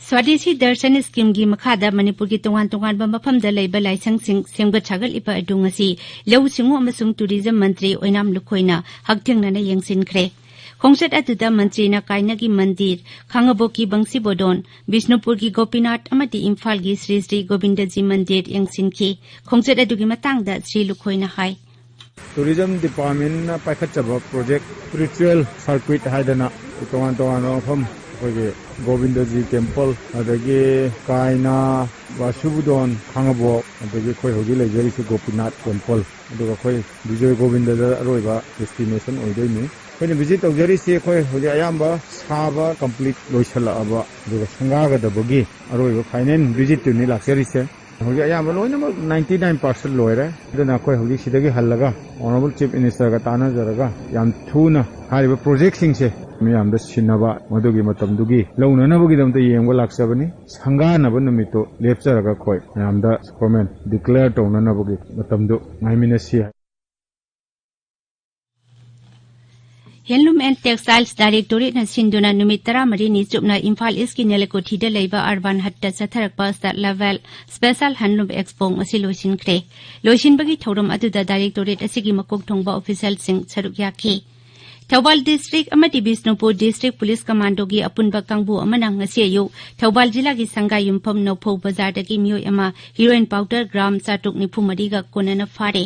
ꯁ꯭ꯋꯥꯗꯦꯁꯤ Darshan ꯁ꯭ꯀꯤꯝꯒꯤ ꯃꯈꯥꯗ ꯃꯅꯤꯄꯨꯔꯒꯤ ꯇꯣꯉꯥꯟ ꯇꯣꯉꯥꯟꯕ ꯃꯐꯝꯗ ꯂꯩꯕ ꯂꯥꯏꯁꯪꯁꯤꯡ ꯁꯦꯝꯒꯠ ꯁꯥꯒꯠꯂꯤꯕ ꯑꯗꯨ ꯉꯁꯤ ꯂꯧꯎ ꯁꯤꯡꯎ ꯑꯃꯁꯨꯡ ꯇꯨꯔꯤꯖꯝ ꯃꯟꯇ꯭ꯔꯤ ꯑꯣꯏꯅꯥꯝ ꯂꯨꯈꯣꯏꯅ ꯍꯛꯊꯦꯡꯅꯅ ꯌꯦꯡꯁꯤꯟꯈ꯭ꯔꯦ꯫ ꯈꯣꯡꯆꯠ ꯑꯗꯨꯗ ꯃꯟꯇ꯭ꯔꯤꯅ ꯀꯥꯏꯅꯒꯤ ꯃꯟꯗꯤꯔ, ꯈꯥꯉꯕꯣꯛꯀꯤ ꯕꯪꯁꯤꯕꯣꯗꯣꯟ, ꯕꯤꯁꯅꯨꯄꯨꯔꯒꯤ ꯒꯣꯄꯤꯅꯥꯊ ꯑꯃꯗꯤ ꯏꯝꯐꯥꯜꯒꯤ ꯁ꯭ꯔꯤ ꯁ꯭ꯔꯤ ꯒꯣꯕꯤꯟꯗꯖꯤ ꯃꯟꯗꯤꯔ ꯌꯦꯡꯁꯤꯟꯈꯤ꯫ ꯈꯣꯡꯆꯠ ꯑꯗꯨꯒꯤ ꯃꯇꯥꯡꯗ ꯁ꯭ꯔꯤ ꯂꯨꯈꯣꯏꯅ ꯍꯥꯏ꯫ Tourism Departmentꯅ ꯄꯥꯏꯈꯠꯆꯕ project, spiritual circuit ꯍꯥꯏꯗꯅ ꯇꯣꯉꯥꯟ ꯇꯣꯉꯥꯟꯕ ꯃꯐꯝ, ꯑꯩꯈꯣꯏꯒꯤ ꯒꯣꯕꯤꯟꯗꯖꯤ temple, ꯑꯗꯒꯤ ꯀꯥꯏꯅꯥ, ꯕꯥꯁꯨꯕꯨꯗꯣꯟ, ꯈꯥꯉꯕꯣꯛ, ꯑꯗꯒꯤ ꯑꯩꯈꯣꯏ ꯍꯧꯖꯤꯛ ꯂꯩꯖꯔꯤꯁꯤ ꯒꯣꯄꯤꯅꯥꯊ temple, ꯑꯗꯨꯒ ꯑꯩꯈꯣꯏ ꯕꯤꯖꯣꯏ ꯒꯣꯕꯤꯟꯗꯗ ꯑꯔꯣꯏꯕ destination ꯑꯣꯏꯗꯣꯏꯅꯤ꯫ ꯑꯩꯈꯣꯏꯅ visit ꯇꯧꯖꯔꯤꯁꯤ ꯑꯩꯈꯣꯏ ꯍꯧꯖꯤꯛ ꯑꯌꯥꯝꯕ ꯁꯥꯕ complete ꯂꯣꯏꯁꯤꯜꯂꯛꯑꯕ, ꯑꯗꯨꯒ ꯁꯪꯒꯥꯒꯗꯕꯒꯤ ꯑꯔꯣꯏꯕ final visitꯇꯨꯅꯤ ꯂꯥꯛꯆꯔꯤꯁꯦ꯫ ꯍꯧꯖꯤꯛ ꯑꯌꯥꯝꯕ ꯂꯣꯏꯅꯃꯛ ninety nine percent ꯂꯣꯏꯔꯦ꯫ ꯑꯗꯨꯅ ꯑꯩꯈꯣꯏ ꯍꯧꯖꯤꯛ ꯁꯤꯗꯒꯤ ꯍꯜꯂꯒ Honourable Chief Ministerꯒ ꯇꯥꯟꯅꯖꯔꯒ ꯌꯥꯝ ꯊꯨꯅ ꯍꯥꯏꯔꯤꯕ projectꯁꯤꯡꯁꯦ ꯃꯌꯥꯝꯗ ꯁꯤꯟꯅꯕ, ꯃꯗꯨꯒꯤ ꯃꯇꯝꯗꯨꯒꯤ ꯂꯧꯅꯅꯕꯒꯤꯗꯃꯛꯇ ꯌꯦꯡꯕ ꯂꯥꯛꯆꯕꯅꯤ꯫ ꯁꯪꯒꯥꯅꯕ ꯅꯨꯃꯤꯠꯇꯨ ꯂꯦꯞꯆꯔꯒ ꯑꯩꯈꯣꯏ ꯃꯌꯥꯝꯗ ꯐꯣꯔꯃꯦꯜ ꯗꯤꯀ꯭ꯂꯦꯌꯔ ꯇꯧꯅꯅꯕꯒꯤ ꯃꯇꯝꯗꯨ ꯉꯥꯏꯃꯤꯟꯅꯁꯤ ꯍꯥꯏ꯫ Handloom and Textiles Directorateꯅ ꯁꯤꯟꯗꯨꯅ ꯅꯨꯃꯤꯠ ꯇꯔꯥꯃꯔꯤꯅꯤ ꯆꯨꯞꯅ ꯏꯝꯐꯥꯜ ꯏꯁꯀꯤ ꯅꯦꯂꯀꯣꯊꯤꯗ ꯂꯩꯕ ꯑꯔꯕꯥꯟ ꯍꯠꯇ ꯆꯠꯊꯔꯛꯄ ꯁꯠꯂꯥꯕꯦꯜ ꯁ꯭ꯄꯦꯁꯦꯜ ꯍꯦꯟꯂꯨꯝ ꯑꯦꯛꯁꯄꯣ ꯉꯁꯤ ꯂꯣꯏꯁꯤꯟꯈ꯭ꯔꯦ꯫ ꯂꯣꯏꯁꯤꯟꯕꯒꯤ ꯊꯧꯔꯝ ꯑꯗꯨꯗ ꯗꯥꯏꯔꯦꯛꯇꯣꯔꯦꯠ ꯑꯁꯤꯒꯤ ꯃꯀꯣꯛ ꯊꯣꯡꯕ ꯑꯣꯐꯤꯁꯤꯌꯦꯜꯁꯤꯡ ꯁꯔꯨꯛ ꯌꯥꯈꯤ꯫ ꯊꯧꯕꯥꯜ ꯗꯤꯁꯇ꯭ꯔꯤꯛ ꯑꯃꯗꯤ ꯕꯤꯁꯅꯨꯄꯨꯔ ꯗꯤꯁꯇ꯭ꯔꯤꯛ ꯄꯨꯂꯤꯁ ꯀꯃꯥꯟꯗꯣꯒꯤ ꯑꯄꯨꯟꯕ ꯀꯥꯡꯕꯨ ꯑꯃꯅ ꯉꯁꯤ ꯑꯌꯨꯛ ꯊꯧꯕꯥꯜ ꯖꯤꯂꯥꯒꯤ ꯁꯪꯒꯥꯏꯌꯨꯝꯐꯝ ꯅꯧꯐꯧ ꯕꯖꯥꯔꯗꯒꯤ ꯃꯤꯑꯣꯏ ꯑꯃ ꯍꯤꯔꯣꯏꯟ ꯄꯥꯎꯗꯔ ꯒ꯭ꯔꯥꯝ ꯆꯥꯇ꯭ꯔꯨꯛ ꯅꯤꯐꯨ ꯃꯔꯤꯒ ꯀꯣꯟꯅꯅ ꯐꯥꯔꯦ꯫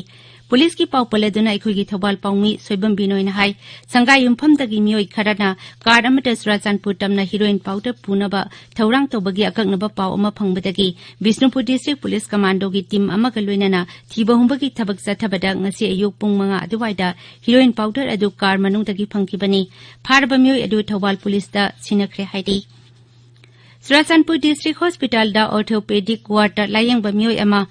ꯄꯨꯂꯤꯁꯀꯤ ꯄꯥꯎ ꯄꯜꯂꯗꯨꯅ ꯑꯩꯈꯣꯏꯒꯤ ꯊꯧꯕꯥꯜ ꯄꯥꯎꯃꯤ ꯁꯣꯏꯕꯝ ꯕꯤꯅꯣꯏꯅ ꯍꯥꯏ, ꯁꯪꯒꯥꯏꯌꯨꯝꯐꯝꯗꯒꯤ ꯃꯤꯑꯣꯏ ꯈꯔꯅ ꯀꯥꯔ ꯑꯃꯗ ꯆꯨꯔꯥꯆꯥꯟꯄꯨꯔ ꯇꯝꯅ ꯍꯤꯔꯣꯏꯟ ꯄꯥꯎꯗꯔ ꯄꯨꯅꯕ ꯊꯧꯔꯥꯡ ꯇꯧꯕꯒꯤ ꯑꯀꯛꯅꯕ ꯄꯥꯎ ꯑꯃ ꯐꯪꯕꯗꯒꯤ ꯕꯤꯁꯅꯨꯄꯨꯔ ꯗꯤꯁꯇ꯭ꯔꯤꯛ ꯄꯨꯂꯤꯁ ꯀꯃꯥꯟꯗꯣꯒꯤ ꯇꯤꯝ ꯑꯃꯒ ꯂꯣꯏꯅꯅ ꯊꯤꯕ ꯍꯨꯝꯕꯒꯤ ꯊꯕꯛ ꯆꯠꯊꯕꯗ ꯉꯁꯤ ꯑꯌꯨꯛ ꯄꯨꯡ ꯃꯉꯥ ꯑꯗꯨꯋꯥꯏꯗ ꯍꯤꯔꯣꯏꯟ ꯄꯥꯎꯗꯔ ꯑꯗꯨ ꯀꯥꯔ ꯃꯅꯨꯡꯗꯒꯤ ꯐꯪꯈꯤꯕꯅꯤ꯫ ꯐꯥꯔꯕ ꯃꯤꯑꯣꯏ ꯑꯗꯨ ꯊꯧꯕꯥꯜ ꯄꯨꯂꯤꯁꯇ ꯁꯤꯟꯅꯈ꯭ꯔꯦ ꯍꯥꯏꯔꯤ꯫ ꯆꯨꯔꯥꯆꯥꯟꯄꯨꯔ ꯗꯤꯁꯇ꯭ꯔꯤꯛ ꯍꯣꯁꯄꯤꯇꯥꯜꯗ ꯑꯣꯔꯊꯣꯄꯦꯗꯤꯛ ꯋꯥꯔꯗꯇ ꯂꯥꯌꯦꯡꯕ ꯃꯤꯑꯣꯏ ꯑꯃ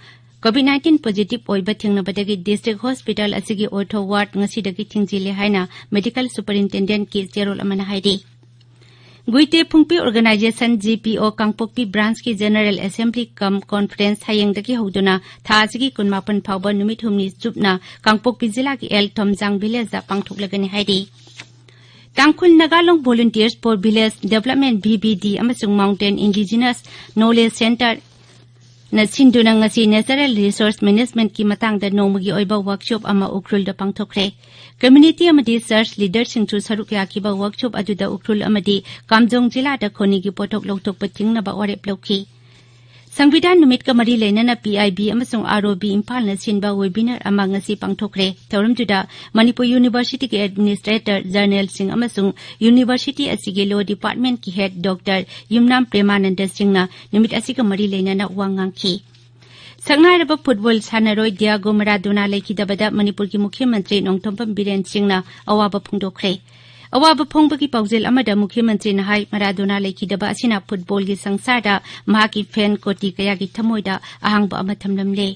ꯀꯣꯚꯤꯗ ꯅꯥꯏꯟꯇꯤꯟ ꯄꯣꯖꯤꯇꯤꯚ ꯑꯣꯏꯕ ꯊꯦꯡꯅꯕꯗꯒꯤ ꯗꯤꯁꯇ꯭ꯔꯤꯛ ꯍꯣꯁꯄꯤꯇꯥꯜ ꯑꯁꯤꯒꯤ ꯑꯣꯔꯊꯣ ꯋꯥꯔꯗ ꯉꯁꯤꯗꯒꯤ ꯊꯤꯡꯖꯤꯜꯂꯦ ꯍꯥꯏꯅ ꯃꯦꯗꯤꯀꯦꯜ ꯁꯨꯄꯔꯤꯟꯇꯦꯟꯗꯦꯟꯠ ꯀꯦ ꯆꯦꯔꯣꯜ ꯑꯃꯅ ꯍꯥꯏꯔꯤ꯫ ꯒꯨꯏꯇꯦ ꯐꯨꯡꯄꯤ ꯑꯣꯔꯒꯅꯥꯏꯖꯦꯁꯟ, ꯖꯤ ꯄꯤ ꯑꯣ, ꯀꯥꯡꯄꯣꯛꯄꯤ ꯕ꯭ꯔꯥꯟꯁꯀꯤ ꯖꯦꯅꯔꯦꯜ ꯑꯦꯁꯦꯝꯕ꯭ꯂꯤ ꯀꯝ ꯀꯣꯟꯐꯔꯦꯟꯁ ꯍꯌꯦꯡꯗꯒꯤ ꯍꯧꯗꯨꯅ ꯊꯥ ꯑꯁꯤꯒꯤ ꯀꯨꯟꯃꯥꯄꯟ ꯐꯥꯎꯕ ꯅꯨꯃꯤꯠ ꯍꯨꯝꯅꯤ ꯆꯨꯞꯅ ꯀꯥꯡꯄꯣꯛꯄꯤ ꯖꯤꯂꯥꯒꯤ ꯑꯦꯜ ꯊꯣꯝꯖꯥꯡ ꯚꯤꯂꯦꯖꯇ ꯄꯥꯡꯊꯣꯛꯂꯒꯅꯤ ꯍꯥꯏꯔꯤ꯫ ꯇꯥꯡꯈꯨꯜ ꯅꯥꯒꯥ ꯂꯣꯡ ꯚꯣꯂꯨꯟꯇꯤꯌꯔꯁ four village development, V V ꯗꯤ, ꯑꯃꯁꯨꯡ ꯃꯥꯎꯟꯇꯦꯟ ꯏꯟꯗꯤꯖꯤꯅꯁ ꯅꯣꯂꯦꯖ ꯁꯦꯟꯇꯔꯅ ꯁꯤꯟꯗꯨꯅ ꯉꯁꯤ ꯅꯦꯆꯔꯦꯜ ꯔꯤꯁꯣꯔꯁ ꯃꯦꯅꯦꯖꯃꯦꯟꯠꯀꯤ ꯃꯇꯥꯡꯗ ꯅꯣꯡꯃꯒꯤ ꯑꯣꯏꯕ ꯋꯥꯔꯛꯁꯣꯞ ꯑꯃ ꯎꯈ꯭ꯔꯨꯜꯗ ꯄꯥꯡꯊꯣꯛꯈ꯭ꯔꯦ꯫ ꯀꯝꯃ꯭ꯌꯨꯅꯤꯇꯤ ꯑꯃꯗꯤ ꯆꯔꯆ ꯂꯤꯗꯔꯁꯤꯡꯁꯨ ꯁꯔꯨꯛ ꯌꯥꯈꯤꯕ ꯋꯥꯔꯛꯁꯣꯞ ꯑꯗꯨꯗ ꯎꯈ꯭ꯔꯨꯜ ꯑꯃꯗꯤ ꯀꯥꯝꯖꯣꯡ ꯖꯤꯂꯥꯗ ꯈꯣꯅꯤꯒꯤ ꯄꯣꯠꯊꯣꯛ ꯂꯧꯊꯣꯛꯄ ꯊꯤꯡꯅꯕ ꯋꯥꯔꯦꯞ ꯂꯧꯈꯤ꯫ ꯁꯪꯕꯤꯙꯥꯟ ꯅꯨꯃꯤꯠꯀ ꯃꯔꯤ ꯂꯩꯅꯅ ꯄꯤ ꯑꯥꯏ ꯕꯤ ꯑꯃꯁꯨꯡ ꯑꯥꯔ ꯑꯣ ꯕꯤ ꯏꯝꯐꯥꯜꯅ ꯁꯤꯟꯕ ꯋꯦꯕꯤꯅꯥꯔ ꯑꯃ ꯉꯁꯤ ꯄꯥꯡꯊꯣꯛꯈ꯭ꯔꯦ꯫ ꯊꯧꯔꯝꯗꯨꯗ ꯃꯅꯤꯄꯨꯔ ꯌꯨꯅꯤꯚꯔꯁꯤꯇꯤꯒꯤ ꯑꯦꯗꯃꯤꯅꯤꯁꯇ꯭ꯔꯦꯇꯔ ꯖꯔꯅꯦꯜꯁꯤꯡ ꯑꯃꯁꯨꯡ ꯌꯨꯅꯤꯚꯔꯁꯤꯇꯤ ꯑꯁꯤꯒꯤ ꯂꯣ ꯗꯤꯄꯥꯔꯠꯃꯦꯟꯠꯀꯤ ꯍꯦꯗ ꯗꯣꯛꯇꯔ ꯌꯨꯝꯅꯥꯝ ꯄ꯭ꯔꯦꯃꯥꯅꯟꯗ ꯁꯤꯡꯅ ꯅꯨꯃꯤꯠ ꯑꯁꯤꯒ ꯃꯔꯤ ꯂꯩꯅꯅ ꯋꯥ ꯉꯥꯡꯈꯤ꯫ ꯁꯛꯅꯥꯏꯔꯕ ꯐꯨꯠꯕꯣꯜ ꯁꯥꯟꯅꯔꯣꯏ ꯗꯤꯌꯥꯒꯣ ꯃꯔꯥꯗꯣꯅꯥ ꯂꯩꯈꯤꯗꯕꯗ ꯃꯅꯤꯄꯨꯔꯒꯤ ꯃꯨꯈ꯭ꯌ ꯃꯟꯇ꯭ꯔꯤ ꯅꯣꯡꯊꯣꯝꯕꯝ ꯕꯤꯔꯦꯟ ꯁꯤꯡꯅ ꯑꯋꯥꯕ ꯐꯣꯡꯗꯣꯛꯈ꯭ꯔꯦ꯫ ꯑꯋꯥꯕ ꯐꯣꯡꯕꯒꯤ ꯄꯥꯎꯖꯦꯜ ꯑꯃꯗ ꯃꯨꯈ꯭ꯌ ꯃꯟꯇ꯭ꯔꯤꯅ ꯍꯥꯏ, ꯃꯔꯥꯗꯣꯅꯥ ꯂꯩꯈꯤꯗꯕ ꯑꯁꯤꯅ ꯐꯨꯠꯕꯣꯜꯒꯤ ꯁꯪꯁꯥꯔꯗ ꯃꯍꯥꯛꯀꯤ ꯐꯦꯟ ꯀꯣꯇꯤ ꯀꯌꯥꯒꯤ ꯊꯃꯣꯏꯗ ꯑꯍꯥꯡꯕ ꯑꯃ ꯊꯝꯂꯝꯂꯦ꯫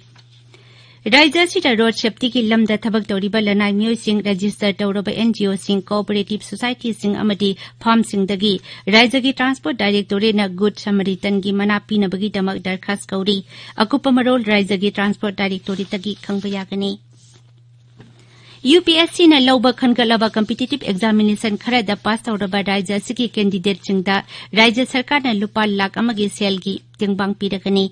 ꯔꯥꯖ꯭ꯌ ꯑꯁꯤꯗ ꯔꯣꯗ ꯁꯦꯐꯇꯤꯒꯤ ꯂꯝꯗ ꯊꯕꯛ ꯇꯧꯔꯤꯕ ꯂꯅꯥꯏ ꯃꯤꯑꯣꯏꯁꯤꯡ, ꯔꯦꯖꯤꯁꯇꯔ ꯇꯧꯔꯕ ꯑꯦꯟ ꯖꯤ ꯑꯣꯁꯤꯡ, ꯀꯣꯑꯣꯄꯔꯦꯇꯤꯚ ꯁꯣꯁꯥꯏꯇꯤꯁꯤꯡ ꯑꯃꯗꯤ ꯐꯥꯔꯝꯁꯤꯡꯗꯒꯤ ꯔꯥꯖ꯭ꯌꯒꯤ ꯇ꯭ꯔꯥꯟꯁꯄꯣꯔꯠ ꯗꯥꯏꯔꯦꯛꯇꯣꯔꯦꯠꯅ ꯒꯨꯗ ꯁꯃꯥꯔꯤꯇꯟꯒꯤ ꯃꯅꯥ ꯄꯤꯅꯕꯒꯤꯗꯃꯛ ꯗꯔꯈꯥꯁ ꯀꯧꯔꯤ꯫ ꯑꯀꯨꯞꯄ ꯃꯔꯣꯜ ꯔꯥꯖ꯭ꯌꯒꯤ ꯇ꯭ꯔꯥꯟꯁꯄꯣꯔꯠ ꯗꯥꯏꯔꯦꯛꯇꯣꯔꯦꯠꯇꯒꯤ ꯈꯪꯕ ꯌꯥꯒꯅꯤ꯫ ꯌꯨ ꯄꯤ ꯑꯦꯁ ꯁꯤꯅ ꯂꯧꯕ ꯈꯟꯒꯠꯂꯕ ꯀꯝꯄꯤꯇꯤꯇꯤꯚ ꯑꯦꯛꯖꯥꯃꯤꯅꯦꯁꯟ ꯈꯔꯗ ꯄꯥꯁ ꯇꯧꯔꯕ ꯔꯥꯖ꯭ꯌ ꯑꯁꯤꯒꯤ ꯀꯦꯟꯗꯤꯗꯦꯠꯁꯤꯡꯗ ꯔꯥꯖ꯭ꯌ ꯁꯔꯀꯥꯔꯅ ꯂꯨꯄꯥ ꯂꯥꯈ ꯑꯃꯒꯤ ꯁꯦꯜꯒꯤ ꯇꯦꯡꯕꯥꯡ ꯄꯤꯔꯒꯅꯤ꯫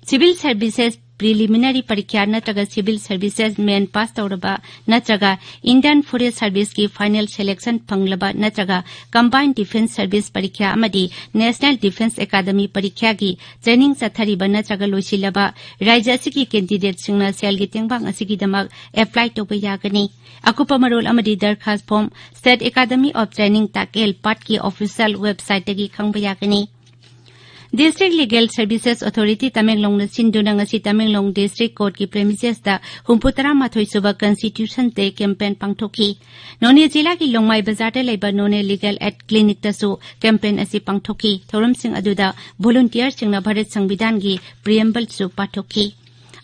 ꯁꯤꯚꯤꯜ ꯁꯔꯚꯤꯁꯦꯁ ꯄ꯭ꯔꯤꯂꯤꯃꯤꯅꯔꯤ ꯄꯔꯤꯈ꯭ꯌꯥ ꯅꯠꯇ꯭ꯔꯒ ꯁꯤꯚꯤꯜ ꯁꯔꯚꯤꯁꯦꯁ ꯃꯦꯟ ꯄꯥꯁ ꯇꯧꯔꯕ ꯅꯠꯇ꯭ꯔꯒ ꯏꯟꯗꯤꯌꯟ ꯐꯣꯔꯦꯁ ꯁꯔꯚꯤꯁꯀꯤ ꯐꯥꯏꯅꯦꯜ ꯁꯦꯂꯦꯛꯁꯟ ꯐꯪꯂꯕ ꯅꯠꯇ꯭ꯔꯒ ꯀꯝꯕꯥꯏꯟ ꯗꯤꯐꯦꯟꯁ ꯁꯔꯚꯤꯁ ꯄꯔꯤꯈ꯭ꯌꯥ ꯑꯃꯗꯤ ꯅꯦꯁꯅꯦꯜ ꯗꯤꯐꯦꯟꯁ ꯑꯦꯀꯥꯗꯃꯤ ꯄꯔꯤꯈ꯭ꯌꯥꯒꯤ ꯇ꯭ꯔꯦꯅꯤꯡ ꯆꯠꯊꯔꯤꯕ ꯅꯠꯇ꯭ꯔꯒ ꯂꯣꯏꯁꯤꯜꯂꯕ ꯔꯥꯖ꯭ꯌ ꯑꯁꯤꯒꯤ ꯀꯦꯟꯗꯤꯗꯦꯠꯁꯤꯡꯅ ꯁꯦꯜꯒꯤ ꯇꯦꯡꯕꯥꯡ ꯑꯁꯤꯒꯤꯗꯃꯛ ꯑꯦꯄ꯭ꯂꯥꯏ ꯇꯧꯕ ꯌꯥꯒꯅꯤ꯫ ꯑꯀꯨꯞꯄ ꯃꯔꯣꯜ ꯑꯃꯗꯤ ꯗꯔꯈꯥꯁ form state academy of training Takyel ꯄꯥꯠꯀꯤ ꯑꯣꯐꯤꯁꯤꯌꯦꯜ ꯋꯦꯕꯁꯥꯏꯠꯇꯒꯤ ꯈꯪꯕ ꯌꯥꯒꯅꯤ꯫ ꯗꯤꯁꯇ꯭ꯔꯤꯛ ꯂꯤꯒꯦꯜ ꯁꯔꯚꯤꯁꯦꯁ ꯑꯣꯊꯣꯔꯤꯇꯤ ꯇꯃꯦꯡꯂꯣꯡꯅ ꯁꯤꯟꯗꯨꯅ ꯉꯁꯤ ꯇꯃꯦꯡꯂꯣꯡ ꯗꯤꯁꯇ꯭ꯔꯤꯛ ꯀꯣꯔꯠꯀꯤ ꯄ꯭ꯔꯦꯃꯤꯁꯦꯁꯇ ꯍꯨꯝꯐꯨ ꯇꯔꯥꯃꯥꯊꯣꯏ ꯁꯨꯕ ꯀꯟꯁꯇꯤꯇ꯭ꯌꯨꯁꯟ ꯗꯦ ꯀꯦꯝꯄꯦꯟ ꯄꯥꯡꯊꯣꯛꯈꯤ꯫ ꯅꯣꯅꯦ ꯖꯤꯂꯥꯒꯤ ꯂꯣꯡꯃꯥꯏ ꯕꯖꯥꯔꯗ ꯂꯩꯕ ꯅꯣꯅꯦ ꯂꯤꯒꯦꯜ ꯑꯦꯗ ꯀ꯭ꯂꯤꯅꯤꯛꯇꯁꯨ ꯀꯦꯝꯄꯦꯟ ꯑꯁꯤ ꯄꯥꯡꯊꯣꯛꯈꯤ꯫ ꯊꯧꯔꯝꯁꯤꯡ ꯑꯗꯨꯗ ꯚꯣꯂꯨꯟꯇꯤꯌꯔꯁꯤꯡꯅ ꯚꯥꯔꯠ ꯁꯪꯕꯤꯙꯥꯟꯒꯤ ꯄ꯭ꯔꯤꯑꯦꯝꯕꯜꯁꯨ ꯄꯥꯊꯣꯛꯈꯤ꯫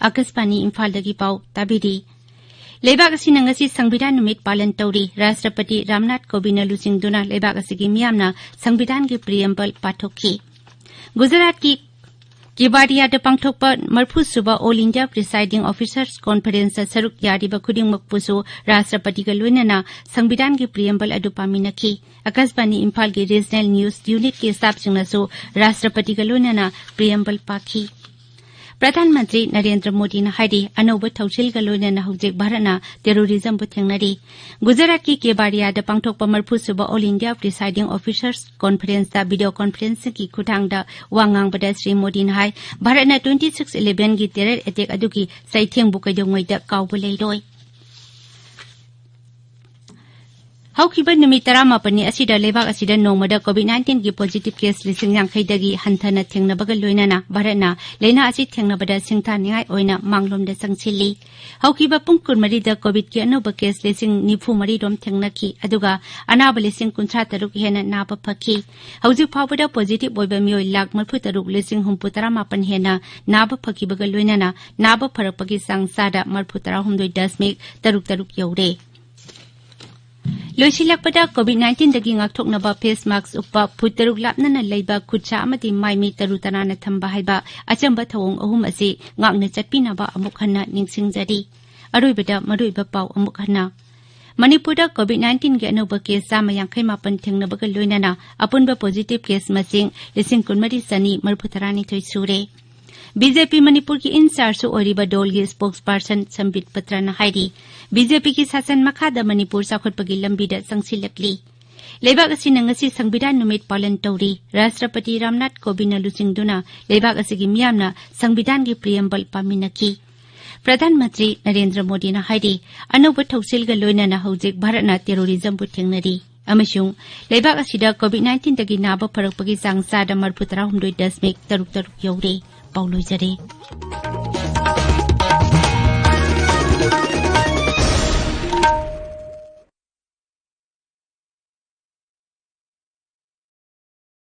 ꯑꯀꯥꯁꯕꯥꯅꯤ ꯏꯝꯐꯥꯜꯗꯒꯤ ꯄꯥꯎ ꯇꯥꯕꯤꯔꯤ꯫ ꯂꯩꯕꯥꯛ ꯑꯁꯤꯅ ꯉꯁꯤ ꯁꯪꯕꯤꯙꯥꯟ ꯅꯨꯃꯤꯠ ꯄꯥꯂꯟ ꯇꯧꯔꯤ꯫ ꯔꯥꯁꯇ꯭ꯔꯄꯇꯤ ꯔꯥꯝꯅꯥꯊ ꯀꯣꯕꯤꯟꯗꯅ ꯂꯨꯆꯤꯡꯗꯨꯅ ꯂꯩꯕꯥꯛ ꯑꯁꯤꯒꯤ ꯃꯤꯌꯥꯝꯅ ꯁꯪꯕꯤꯙꯥꯟꯒꯤ ꯄ꯭ꯔꯤꯑꯦꯝꯕꯜ ꯄꯥꯊꯣꯛꯈꯤ꯫ ꯒꯨꯖꯔꯥꯠꯀꯤ ꯀꯦꯕꯥꯗꯤꯌꯥꯗ ꯄꯥꯡꯊꯣꯛꯄ ꯃꯔꯐꯨ ꯁꯨꯕ ꯑꯣꯜ ꯏꯟꯗꯤꯌꯥ ꯄ꯭ꯔꯤꯁꯥꯏꯗꯤꯡ ꯑꯣꯐꯤꯁꯔꯁ ꯀꯣꯟꯐꯔꯦꯟꯁꯇ ꯁꯔꯨꯛ ꯌꯥꯔꯤꯕ ꯈꯨꯗꯤꯡꯃꯛꯄꯨꯁꯨ ꯔꯥꯁꯇ꯭ꯔꯄꯇꯤꯒ ꯂꯣꯏꯅꯅ ꯁꯪꯕꯤꯙꯥꯟꯒꯤ ꯄ꯭ꯔꯤꯑꯦꯝꯕꯜ ꯑꯗꯨ ꯄꯥꯃꯤꯟꯅꯈꯤ꯫ ꯑꯀꯥꯁꯕꯥꯅꯤ ꯏꯝꯐꯥꯜꯒꯤ ꯔꯤꯖꯅꯦꯜ ꯅ꯭ꯌꯨꯁ ꯌꯨꯅꯤꯠꯀꯤ ꯁ꯭ꯇꯥꯐꯁꯤꯡꯅꯁꯨ ꯔꯥꯁꯇ꯭ꯔꯄꯇꯤꯒ ꯂꯣꯏꯅꯅ ꯄ꯭ꯔꯤꯑꯦꯝꯕꯜ ꯄꯥꯈꯤ꯫ ꯄ꯭ꯔꯙꯥꯟ ꯃꯟꯇ꯭ꯔꯤ ꯅꯔꯦꯟꯗ꯭ꯔ ꯃꯣꯗꯤꯅ ꯍꯥꯏꯔꯤ, ꯑꯅꯧꯕ ꯊꯧꯁꯤꯜꯒ ꯂꯣꯏꯅꯅ ꯍꯧꯖꯤꯛ ꯚꯥꯔꯠꯅ ꯇꯦꯔꯣꯔꯤꯖꯝꯕꯨ ꯊꯦꯡꯅꯔꯤ꯫ ꯒꯨꯖꯔꯥꯠꯀꯤ ꯀꯦꯕꯥꯔꯤꯌꯥꯗ ꯄꯥꯡꯊꯣꯛꯄ ꯃꯔꯐꯨ ꯁꯨꯕ ꯑꯣꯜ ꯏꯟꯗꯤꯌꯥ ꯄ꯭ꯔꯤꯁꯥꯏꯗꯤꯡ ꯑꯣꯐꯤꯁꯔꯁ ꯀꯣꯟꯐꯔꯦꯟꯁꯇ ꯚꯤꯗꯤꯑꯣ ꯀꯣꯟꯐꯔꯦꯟꯁꯤꯡꯒꯤ ꯈꯨꯊꯥꯡꯗ ꯋꯥ ꯉꯥꯡꯕꯗ ꯁ꯭ꯔꯤ ꯃꯣꯗꯤꯅ ꯍꯥꯏ, ꯚꯥꯔꯠꯅ ꯇ꯭ꯋꯦꯟꯇꯤ ꯁꯤꯛꯁ ꯏꯂꯦꯚꯦꯟꯒꯤ ꯇꯦꯔꯔ ꯑꯦꯇꯦꯛ ꯑꯗꯨꯒꯤ ꯆꯩꯊꯦꯡꯕꯨ ꯀꯩꯗꯧꯉꯩꯗ ꯀꯥꯎꯕ ꯂꯩꯔꯣꯏ꯫ ꯍꯧꯈꯤꯕ ꯅꯨꯃꯤꯠ ꯇꯔꯥꯃꯥꯄꯟꯅꯤ ꯑꯁꯤꯗ ꯂꯩꯕꯥꯛ ꯑꯁꯤꯗ ꯅꯣꯡꯃꯗ COVID nineteen ꯒꯤ positive case ꯂꯤꯁꯤꯡ ꯌꯥꯡꯈꯩꯗꯒꯤ ꯍꯟꯊꯅ ꯊꯦꯡꯅꯕꯒ ꯂꯣꯏꯅꯅ ꯚꯥꯔꯠꯅ ꯂꯥꯏꯅꯥ ꯑꯁꯤ ꯊꯦꯡꯅꯕꯗ ꯁꯤꯡꯊꯥꯅꯤꯡꯉꯥꯏ ꯑꯣꯏꯅ ꯃꯥꯡꯂꯣꯝꯗ ꯆꯪꯁꯤꯜꯂꯤ꯫ ꯍꯧꯈꯤꯕ ꯄꯨꯡ ꯀꯨꯟꯃꯔꯤꯗ COVID ꯀꯤ ꯑꯅꯧꯕ case ꯂꯤꯁꯤꯡ ꯅꯤꯐꯨ ꯃꯔꯤ ꯔꯣꯝ ꯊꯦꯡꯅꯈꯤ, ꯑꯗꯨꯒ ꯑꯅꯥꯕ ꯂꯤꯁꯤꯡ ꯀꯨꯟꯊ꯭ꯔꯥ ꯇꯔꯨꯛ ꯍꯦꯟꯅ ꯅꯥꯕ ꯐꯈꯤ꯫ ꯍꯧꯖꯤꯛ ꯐꯥꯎꯕꯗ positive ꯑꯣꯏꯕ ꯃꯤꯑꯣꯏ ꯂꯥꯈ ꯃꯔꯤꯐꯨ ꯇꯔꯨꯛ ꯂꯤꯁꯤꯡ ꯍꯨꯝꯐꯨ ꯇꯔꯥ ꯃꯥꯄꯟ ꯍꯦꯟꯅ ꯅꯥꯕ ꯐꯈꯤꯕꯒ ꯂꯣꯏꯅꯅ ꯅꯥꯕ ꯐꯔꯛꯄꯒꯤ ꯆꯥꯡ ꯆꯥꯗ ꯃꯔꯤꯐꯨ ꯇꯔꯥ ꯍꯨꯝꯗꯣꯏ ꯗꯁꯃꯤꯛ ꯇꯔꯨꯛ ꯇꯔꯨꯛ ꯌꯧꯔꯦ꯫ ꯂꯣꯏꯁꯤꯜꯂꯛꯄꯗ, COVID nineteen ꯗꯒꯤ ꯉꯥꯛꯊꯣꯛꯅꯕ face mask ꯎꯞꯄ, ꯐꯨꯠ ꯇꯔꯨꯛ ꯂꯥꯞꯅꯅ ꯂꯩꯕ, ꯈꯨꯠꯁꯥ ꯑꯃꯗꯤ ꯃꯥꯏ ꯃꯤꯠ ꯇꯔꯨ ꯇꯅꯥꯟꯅ ꯊꯝꯕ ꯍꯥꯏꯕ ꯑꯆꯝꯕ ꯊꯧꯑꯣꯡ ꯑꯍꯨꯝ ꯑꯁꯤ ꯉꯥꯛꯅ ꯆꯠꯄꯤꯅꯕ ꯑꯃꯨꯛ ꯍꯟꯅ ꯅꯤꯡꯁꯤꯡꯖꯔꯤ꯫ ꯑꯔꯣꯏꯕꯗ ꯃꯔꯨꯑꯣꯏꯕ ꯄꯥꯎ ꯑꯃꯨꯛ ꯍꯟꯅ꯫ ꯃꯅꯤꯄꯨꯔꯗ COVID nineteen ꯒꯤ ꯑꯅꯧꯕ case ꯆꯥꯝꯃ ꯌꯥꯡꯈꯩ ꯃꯥꯄꯟ ꯊꯦꯡꯅꯕꯒ ꯂꯣꯏꯅꯅ ꯑꯄꯨꯟꯕ positive case ꯃꯁꯤꯡ ꯂꯤꯁꯤꯡ ꯀꯨꯟꯃꯔꯤ ꯆꯅꯤ ꯃꯔꯤꯐꯨ ꯇꯔꯥꯅꯤꯊꯣꯏ ꯁꯨꯔꯦ꯫ BJP ꯃꯅꯤꯄꯨꯔꯒꯤ in charge ꯁꯨ ꯑꯣꯏꯔꯤꯕ ꯗꯣꯜꯒꯤ spokesperson ꯁꯝꯕꯤꯠ ꯄꯇ꯭ꯔꯅ ꯍꯥꯏꯔꯤ, BJP ꯒꯤ ꯁꯥꯁꯟ ꯃꯈꯥꯗ ꯃꯅꯤꯄꯨꯔ ꯆꯥꯎꯈꯠꯄꯒꯤ ꯂꯝꯕꯤꯗ ꯆꯪꯁꯤꯜꯂꯛꯂꯤ꯫ ꯂꯩꯕꯥꯛ ꯑꯁꯤꯅ ꯉꯁꯤ ꯁꯪꯕꯤꯙꯥꯟ ꯅꯨꯃꯤꯠ ꯄꯥꯂꯟ ꯇꯧꯔꯤ꯫ ꯔꯥꯁꯇ꯭ꯔꯄꯇꯤ ꯔꯥꯝꯅꯥꯊ ꯀꯣꯕꯤꯟꯗꯅ ꯂꯨꯆꯤꯡꯗꯨꯅ ꯂꯩꯕꯥꯛ ꯑꯁꯤꯒꯤ ꯃꯤꯌꯥꯝꯅ ꯁꯪꯕꯤꯙꯥꯟꯒꯤ preamble ꯄꯥꯃꯤꯟꯅꯈꯤ꯫ ꯄ꯭ꯔꯙꯥꯟ ꯃꯟꯇ꯭ꯔꯤ ꯅꯔꯦꯟꯗ꯭ꯔ ꯃꯣꯗꯤꯅ ꯍꯥꯏꯔꯤ, ꯑꯅꯧꯕ ꯊꯧꯁꯤꯜꯒ ꯂꯣꯏꯅꯅ ꯍꯧꯖꯤꯛ ꯚꯥꯔꯠꯅ terrorism ꯕꯨ ꯊꯦꯡꯅꯔꯤ ꯑꯃꯁꯨꯡ ꯂꯩꯕꯥꯛ ꯑꯁꯤꯗ COVID nineteen ꯗꯒꯤ ꯅꯥꯕ ꯐꯔꯛꯄꯒꯤ ꯆꯥꯡ ꯆꯥꯗ ꯃꯔꯤꯐꯨ ꯇꯔꯥ ꯍꯨꯝꯗꯣꯏ ꯗꯁꯃꯤꯛ ꯇꯔꯨꯛ ꯇꯔꯨꯛ ꯌꯧꯔꯦ꯫ ꯄꯥꯎ ꯂꯣꯏꯖꯔꯦ꯫